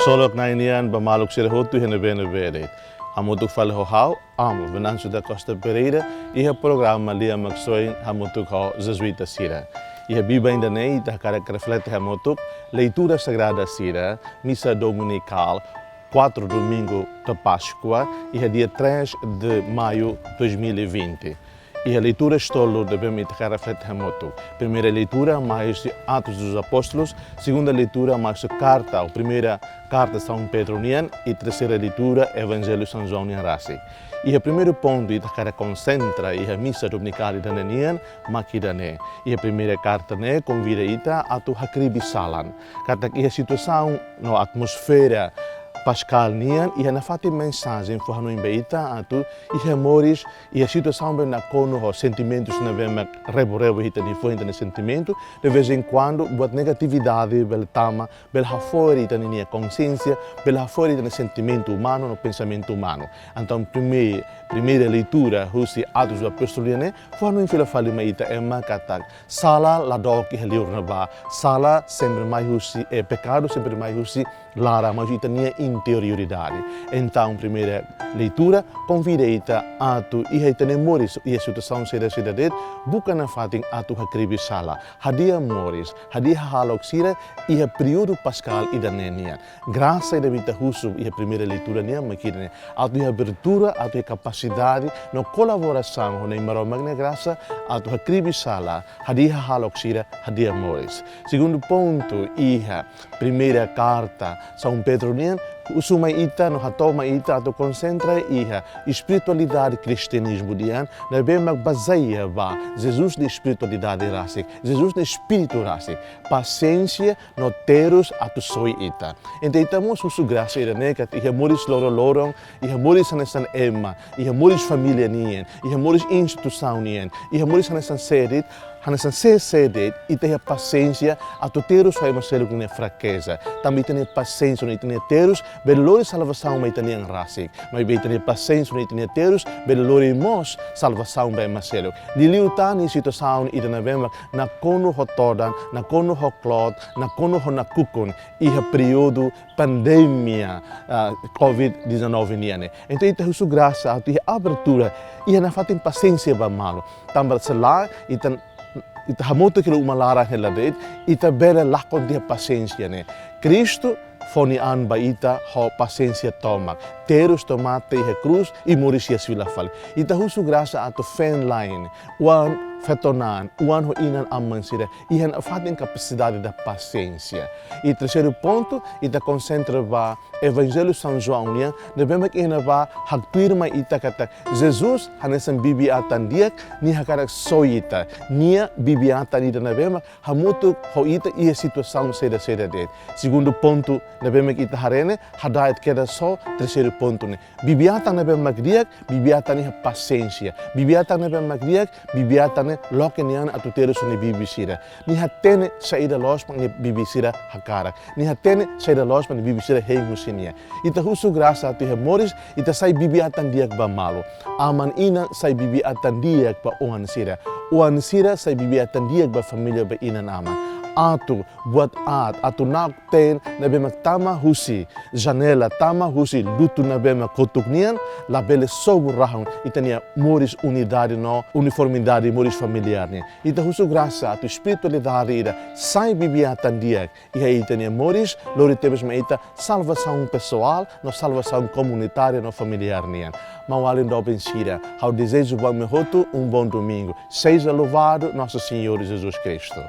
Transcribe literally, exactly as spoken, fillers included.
Ksolok Na'i nian ba maluk sira hotu iha ne'ebé-ne'ebé de'it. Hamutuk fali ho ha'u, Amu Venâncio da Costa Pereira, iha programa Lia Maksoin hamutuk ho Jezuita sira. Iha biban ida-ne'e ita hakarak reflete hamutuk leitura sagrada sira, misa dominikál, quatro domingo da Páscoa, iha dia três de maio dois mil e vinte. Iha leituras tolu ne'ebé mak ita hakarak reflete hamutuk. Primeira leitura mai husi Atos dos Apóstolos, segunda leitura mai husi karta, ou primeira karta São Pedro nian, i terseira leitura Evanjellu São João nian rasik. Iha primeiru pontu ita hakarak konsentra iha misa dominikál ida-ne'e nian, mak ida-ne'e. Iha primeira karta ne'e konvida ita atu hakribi sala. Katak iha situasaun no atmosfera paskál nian, iha nafatin mensajen fó hanoin ba ita atu iha moris, iha situasaun ne'ebé nakonu ho sentimentus ne'ebé mak rebo-rebo iha ita-nia fuan, ita-nia sentimentu, de vez em quando buat negatividade bele tama, bele hafo'er ita-nia konsiénsia, bele hafo'er ita-nia sentimentu umanu no pensamentu umanu. Entaun, primei-, primeira leitura husi Atos dos Apóstolos ne'e fó hanoin fila fali mai ita ema katak sala la dook iha liur ne'ebá, sala sempre mai husi, eh, pekadu sempre mai husi laran, mai husi ita-nia interioridade. Entaun, primeira leitura konvida ita atu iha ita-nia moris, iha situasaun saida-saida de'it, buka nafatin atu hakribi sala. Hadi'a moris, hadi'a hahalok sira iha períodu paskál ida-ne'e nian. Grasa ida ne'ebé ita husu iha primeira leitura nian mak ida-ne'e. Atu iha abertura, atu iha kapasidade no kolaborasaun ho Na'i Maromak nia grasa, atu hakribi sala, hadi'a hahalok sira, hadi'a moris. Segundu pontu, iha primeira karta São Pedro nian, husu mai ita no hato'o mai ita atu konsentra iha espiritualidade kristianizmu nian, ne'ebé mak bazeia ba Jesus nia espiritualidade rasik, Jesus nia espíritu rasik, pasiénsia no terus atu soi ita. Entaun ita mós husu grasa ida-ne'e katak iha moris loroloron, iha moris hanesan ema, iha moris família nian, iha moris instituisaun nian, iha moris hanesan sé de'it, hanesan sé sé de'it, ita iha pasiénsia atu terus ho ema seluk nia frakeza. Tanba ita-nia pasiénsia no ita-nia terus bele lori salvasaun mai ita-nian rasik. Maibé ita-nia pasiénsia no ita-nia terus bele lori mós salvasaun ba ema seluk. Liuliu tan iha situasaun ida ne'ebé mak nakonu ho todan, nakonu ho kloot, nakonu ho nakukun iha períodu pandemia, ah, covid dezanove nian ne'e. Entaun ita husu grasa atu iha abertura, iha nafatin pasiénsia ba malu. Tanba se lae, ita, ita hamutuk iha uma laran hela de'it, ita bele lakon tiha pasiénsia ne'e. Kristu fó nia an ba ita ho pasiénsia tomak. Terus to'o mate iha krús i moris hi'as fila fali. Ita husu grasa atu feen-la'en, oan-feto-na'an, oan ho inan-aman sira iha nafatin kapasidade da pasiénsia. I terseiru pontu, ita konsentra ba Evanjellu São João nian, ne'ebé mak iha ne'ebá haktuir mai ita katak Jesus hanesan bibi-atan di'ak, nia hakarak soi ita, nia bibi-atan ida ne'ebé mak hamutuk ho ita iha situasaun saida-saida de'it. Segundu pontu ne'ebé mak ita haree ne'e, hada'et kedas ho terseiru pontu ne'e. Bibi-atan ne'ebé mak di'ak, bibi-atan iha pasiénsia. Bibi-atan ne'ebé mak di'ak, bibi-atan ne'e loke nia an atu terus ho nia bibi sira. Nia hatene saida loos mak nia bibi sira hakarak. Nia hatene saida loos mak nia bibi sira hein husi nia. Ita husu grasa atu iha moris, ita sai bibi-atan di'ak ba malu. Aman-inan sai bibi-atan di'ak ba oan sira. Oan sira sai bibi-atan di'ak ba família, ba inan-aman. Atu buat aat, atu na'ok-teen ne'ebé mak tama husi janela, tama husi lutu ne'ebé mak kotuk nian, labele sobu rahun ita-nia moris unidade no uniformidade moris familiár nian. Ita husu grasa atu espiritualidade ida sai bibi-atan di'ak iha ita-nia moris, lori tebes mai ita salvasaun pesoál no salvasaun komunitária no familiár nian. Maun-alin doben sira, ha'u dezeja ba imi hotu um bom domingo. Seja louvado nosso Senhor Jesus Cristo.